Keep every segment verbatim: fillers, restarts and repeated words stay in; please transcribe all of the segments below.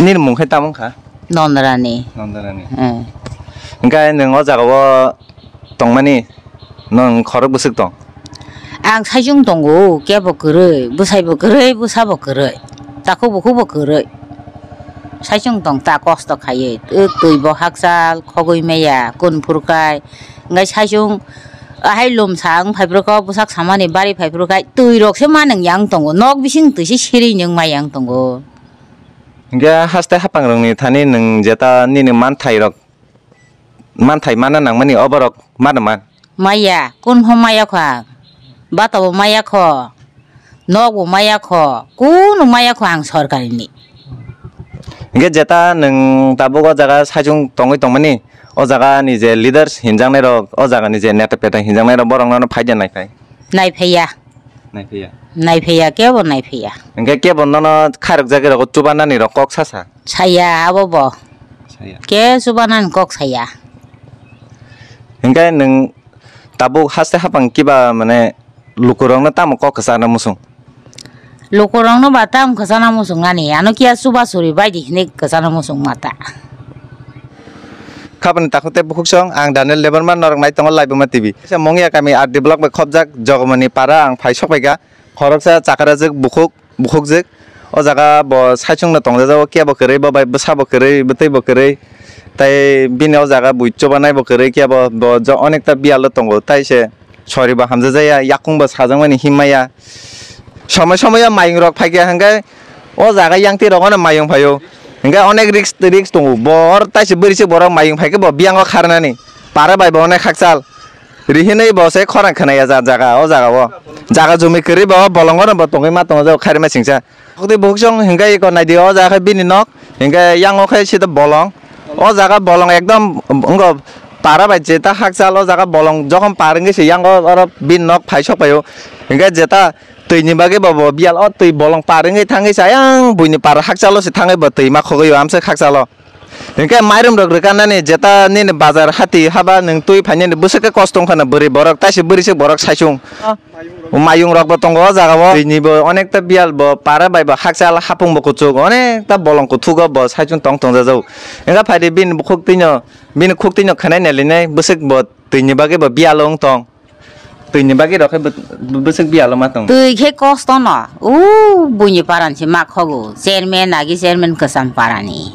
Nini mung khe tamo wngkha? Nondarani. Nondarani. Eh. Hingke nwng o jaga o tongmani nwng khorok bwswk tong? Ang saichung tongo, kebo kwrwi, bwsai bo kwrwi, bwsa bo kwrwi, takhuk bukhuk bo kwrwi. Saichung tong ta kosto khaiwi, twi bo hakchal, khogwi maya, kun phurkhai, hingke saichung ahai lum sa wng phaiphuru kok, bwsak samani bari phaiphuru khai, twi rok se ma nung yang tongo, nok bising twi se siri nung ma yang tongo. Hingke haste hapang rokni thani nwng jeta nini manthai rok, manthai mana nangmani oborok mano man? Maya, kun pho maya kho ang. Bata bo maya kho. Nok bo maya kho. Kunu maya kho ang sorkarini. Hingke jeta nwng tabuk o jaga saichung tongwi tongmani, o jaga ni je leaders hinjaknai rok, o jaga ni je neta peta hinjaknai rok, borok nono phai de nai phai? Nai phaiya. Nai phaiya. Nai phaiya, kebo nai phaiya. Hingke kebo nono khairok jagwi rok chubanani rok kok sasa? Saya abo bo. Saya. Ke chubanani kok saya. Hingke nwng tabuk haste hapang kiba mane lukurokno tamo kok kwchana muchung? Lukurokno ba tamo kwchana muchung ani, ano kiya chuba churi baidi hinwi kwchana muchung mata. Khapani takhuk tei bukhuk song, ang Daniel Debbarma, norok nai tongo Laibuma T V. Kaisa Mongya kami R D block bai khopjak Jogomoni para ang phai sokphaikha. Khoroksa chakarajwk bukhuk, bukhukjwk. O jaga bo saichungno tongjajago, kebo kwrwi, bo bai bwsabo kwrwi, bwtwibo kwrwi. Tai bini o jaga bui chubanaibo kwrwi, kebo bo jo-, onekta biyalo tongo. Tai se soribo hamjajaya, yakungbo sajakmani himmaya. Somoi somoi o mayungrok phaikha hwnkhe o jaga yangtwi rogono mayung phaio. Hwnkhe onek risk, risk tongo. Bo or taise bwrwi se borok mayung phaikhe bo biyango kharnani. Para bai bo onek hakchal. Rihinwi bo se khorang khwnaya ja jaga, o jaga o. Jaga jumi kwrwi bo bolongo no bo tongwi ma tongo, khairima singsa. Khokti bukhuk song hingke iko naidi o jaga khe bini nok, hingke yang o khe sida bolong. O jaga bolong ekdom wngkha para bai jeta hakchal, o jaga bolong jokhon par wngkhe se yang o oro bini nok phai sok phaio. Hingke jeta twi ni bagwi bo, bo biyal o twi bolong par wngkhe thangkhe se ayang buini par hakchalo se thangwi bo twi ma khogwi o amswk hakchalo. Hingke mairum rok rwkanani jeta nini bazar hati haba nwng twi phainani bwswk khe kosto wngkha na bwrwi borok, taise bwrwi se borok saichung. Mayung rok bo tongo o jaga o. Twi ni bo onekta biyal bo para bai bo hakchal hapung bo kuchuk, onekta bolong kuthugo bo saichung tong tong jajao. Hingke phaidi bini bukhuk twi no, bini khuk twi no khwnai nailinai bwswk bo twi ni bagwi bo biyalo wng tong. Twi ni bagwi rok khe bw-, bwswk biyalo ma tong. Twi khe kosto no, o buini paran se ma khogo, chairman agi chairman kwcham parani.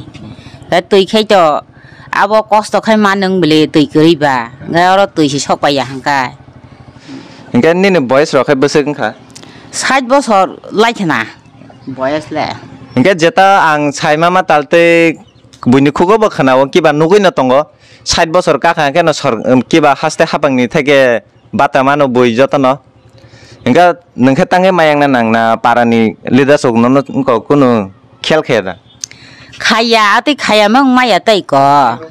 Khe twi khe to abo kosto khai ma nwng bwle twi kwrwi ba, hwnkhe oro twi se sok paiya hwnkhe. Hwnkhe nini boyes rok khe bwswk wngkha? Sait bosor lai khna boyes le. Hwnkhe jeta ang sai ma ma tal tei buini khugo bo khna o kiba nugui no tongo, sait bosor kakha hwnkhe no sor-, kiba haste hapang ni theke bata mano bui jotono. Hingke nwng khe tangwi mayang na nang na para ni leaders rok no, no wngkok kunu khel khe da? Khaya, atwi khaya mang maya tei ko.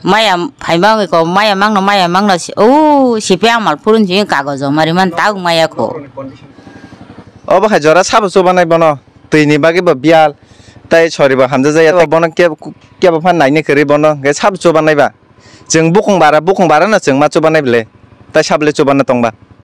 Maya phai mang ko, maya mang no, maya mang no si, o, C P M mal phurun si kagoj o mari man ta wng maya ko. Obo hai jora sabo chubanai bono. Twi ni bagwi bo biyal. Tai sori bo hamjak jaya. Bono ke, kebo phan nai ni kwrwi bono. Hingke sabo chubanai ba. Chwng bukung bara, bukung bara no chwng ma chubanai bwle. Tai sabole chubana tongba.